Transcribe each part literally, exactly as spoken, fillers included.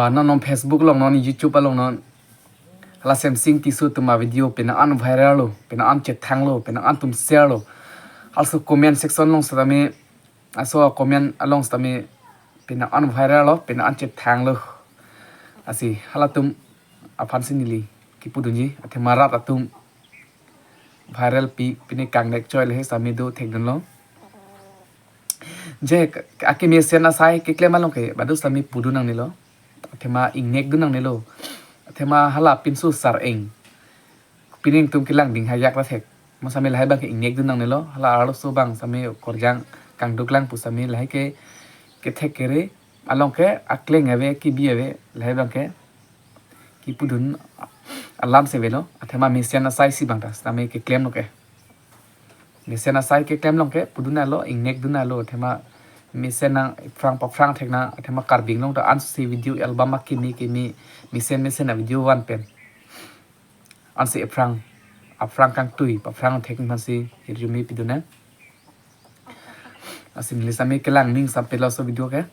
Non non Facebook along, non YouTube along non, hala Semsing Tisso atum avideo penang an viral lo, penang an chethang lo, penang an atum share lo. Halaso comment section along setame, laso comment along setame penang an viral lo, penang an chethang lo. Lasi halatum aphansi neli kipudunji, athema rat atum viral pi, pine kangnek choi le he setame do thekdunlo. Je k-, akemesen asai keklem along ke badu setame pudun nangnelo. Athema ingnekdun nangnelo. Athema hala pinso sar-eng, pining atum kelang ding hayak la thek. Mo setame lahai abang ke ingnekdun nangnelo. Hala arloso abang setame korjang kangduk lang pu setame lahai ke kethek kere along ke akleng ave, kebi ave, lahai abang ke kipudun alam si avelo. Athema mesen asai si abang ta setame keklem lo ke. Mesen asai keklem along ke pudun nanglo, ingnekdun nanglo, athema mesen nang ephrang paphrang thek nang, athema Karbi Anglong ta ansi video album akimi kimi, mesen mesen avideo van pen ansi ephrang, aphrang kangtui paphrang thek aphansi hirjume pidun nang. Lasi neli setame kelang ning sampelo laso video ke.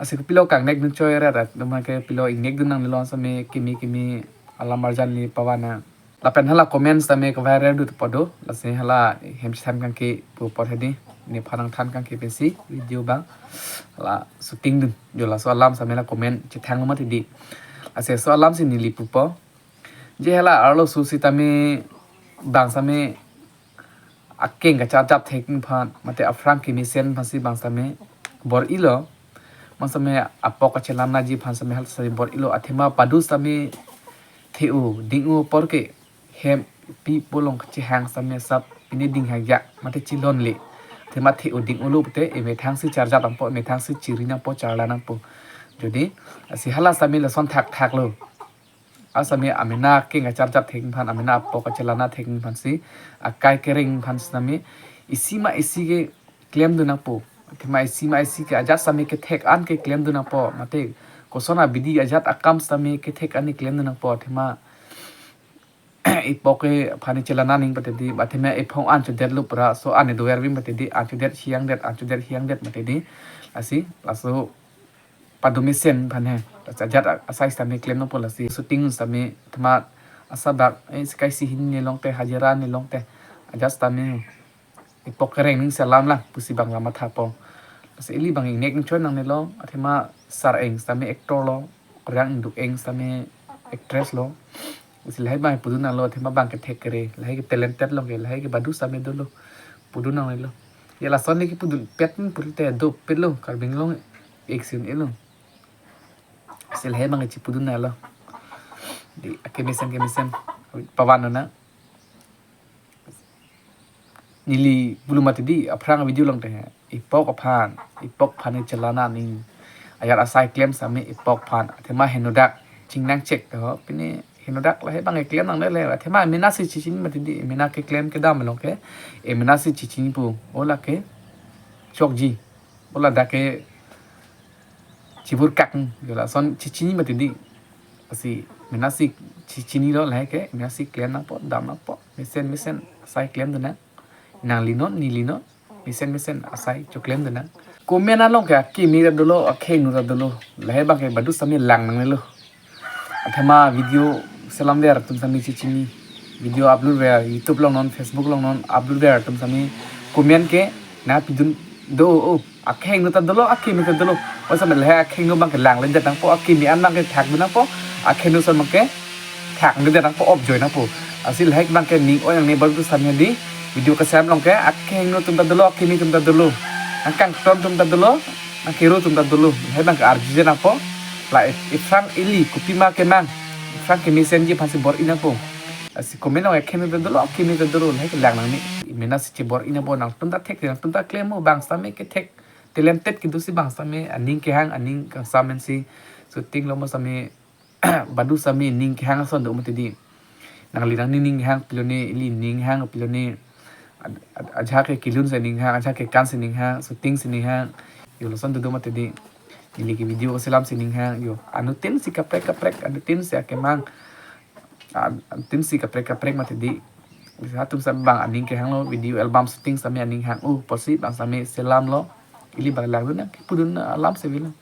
Lasi kopilo kangnek dun choi rat atum ke pilo ingnekdun nangnelo setame kimi kimi alam arjan neli pavan nang. Lapen hala comment setame keviral dut apot do. Lasi hala hem chethan kangke pu apot hedi, nephan nangthan kangke pensi video abang hala shooting dun. Jo laso alam setame la comment chethang lo mati di. Lasi laso alam si neli pupo. Je hala arloso setame bang setame akeng kacharjap thek aphan, mate aphrang kemesen aphansi bang setame bor-ilo. Bang setame apok kachelanji aphan setame hal setame bor-ilo. Athema badu setame the-o ding-o apor ke hem pi pu along kachehang setame sap pine ding hayak, mate chelonle. Athema the-o ding-o lo pute emethang si charjap nangpo, emethang si chiri nangpo, charla nangpo. Jodi lasi hala setame lason thakthak lo. Asame amena akeng kacharjap thek aphan, amena apok kachelana thek aphansi, akai kereng aphan setame isi ma isi keklemdun nangpo. Athema isi ma isi ke ajat setame kethek an keklemdun nangpo. Mate koson abidi ajat akam setame kethek an keklemdun nangpo. Athema epok ke aphan chelana ning mati di, athema ephong an chodet lo pura, so an dover vim mati di, an chodet hiang det, an chodet hiang det mati di. Lasi laso pado mesen aphan he. Ajat asai setame klem nangpo lasi. Shooting setame athema asabak, eh, sekai si hin nelong te, hajira nelong te. Ajat setame epok kereng ning selam lang pusi bang la mathapo. Lasi ili bang ingnek ingchoi nangnelo, athema sar-eng setame actor lo, korjang ingduk-eng setame actress lo. Lasi lahai abang pudun nanglo, athema bang kethek kere, lahai ke talented lo ke, lahai ke badu setame dolo. Pudun nangnelo. Ya lason le kipudun pet ning purite dopet lo, Karbi Anglong action elo. Lasi lahai abang kachipudun nanglo. Di akemesen kemesen pavan nang. Neli bulu mati di, aphrang video along te, epok aphan, epok aphan chelana ning. Ajat asai klem setame epok aphan, athema henodak chingnang chek to, pine henodak lahai abang klem nangnelo, athema emena si chechini mati di, emena keklem kedam along ke, emena si chechinipo, ola ke chokji, ola dak ke chibur kak, jo lason chechini mati di. Lasi emena si chechinilo lahai ke, emena si klem nangpo, dam nangpo, mesen mesen asai klemdun nang. Nangli non, neli non, mesen mesen asai choklemdun nang. Comment along ke akimi ta dolo, akhengno ta dolo. Lahai abang ke badu setame lang nangnelo. Athema video selamver atum setame chechini. Video upload ver, YouTube along non, Facebook along non, upload ver atum setame comment ke nangpidun do, o, akhengno ta dolo, akimi ta dolo. O setame lahai akhengno abang ke langledet nangpo, akimi an abang ke thakdun nangpo, akhengno ason abang ke thakledet nangpo, opjoi nangpo. Lasi lahai abang ke ning oi nangne badu setame di, video kesem along ke akhengno atum ta dolo, akimi atum ta dolo, angkang ton atum ta dolo, angkero atum ta dolo. Lahai abang ke arjudet nangpo. La ephrang ili kopima kemang, ephrang kemesenji aphansi bor-i nangpo. Lasi comment along akhengno ta dolo, akimi ta dolo, lahai ke lang nangne. Emena si chebor-i nangpo, nangtum ta thek, nangtum ta klem mo, bang setame kethek, talented kedo si bang setame aning kehang, aning kangsam pensi shooting lo mo setame badu setame ning kehang ason do mati di. Nangli nangning ning hang pilone, ili ning hang pilone, aj-, aj-, ajahak ke kelun si ning hang, ajahak ke kan si ning hang, shooting si ning hang. Jo lason dodo mati di. Ili ke video keselam si ning hang, jo. Anuttin si kaprek kaprek, anuttin si akemang. An-, anuttin si kaprek kaprek mati di. Atum setame bang aning kehanglo, video album shooting setame aning hang-o pusi bang setame selamlo. Ili bang langdun nang, kipudun alam si avelo.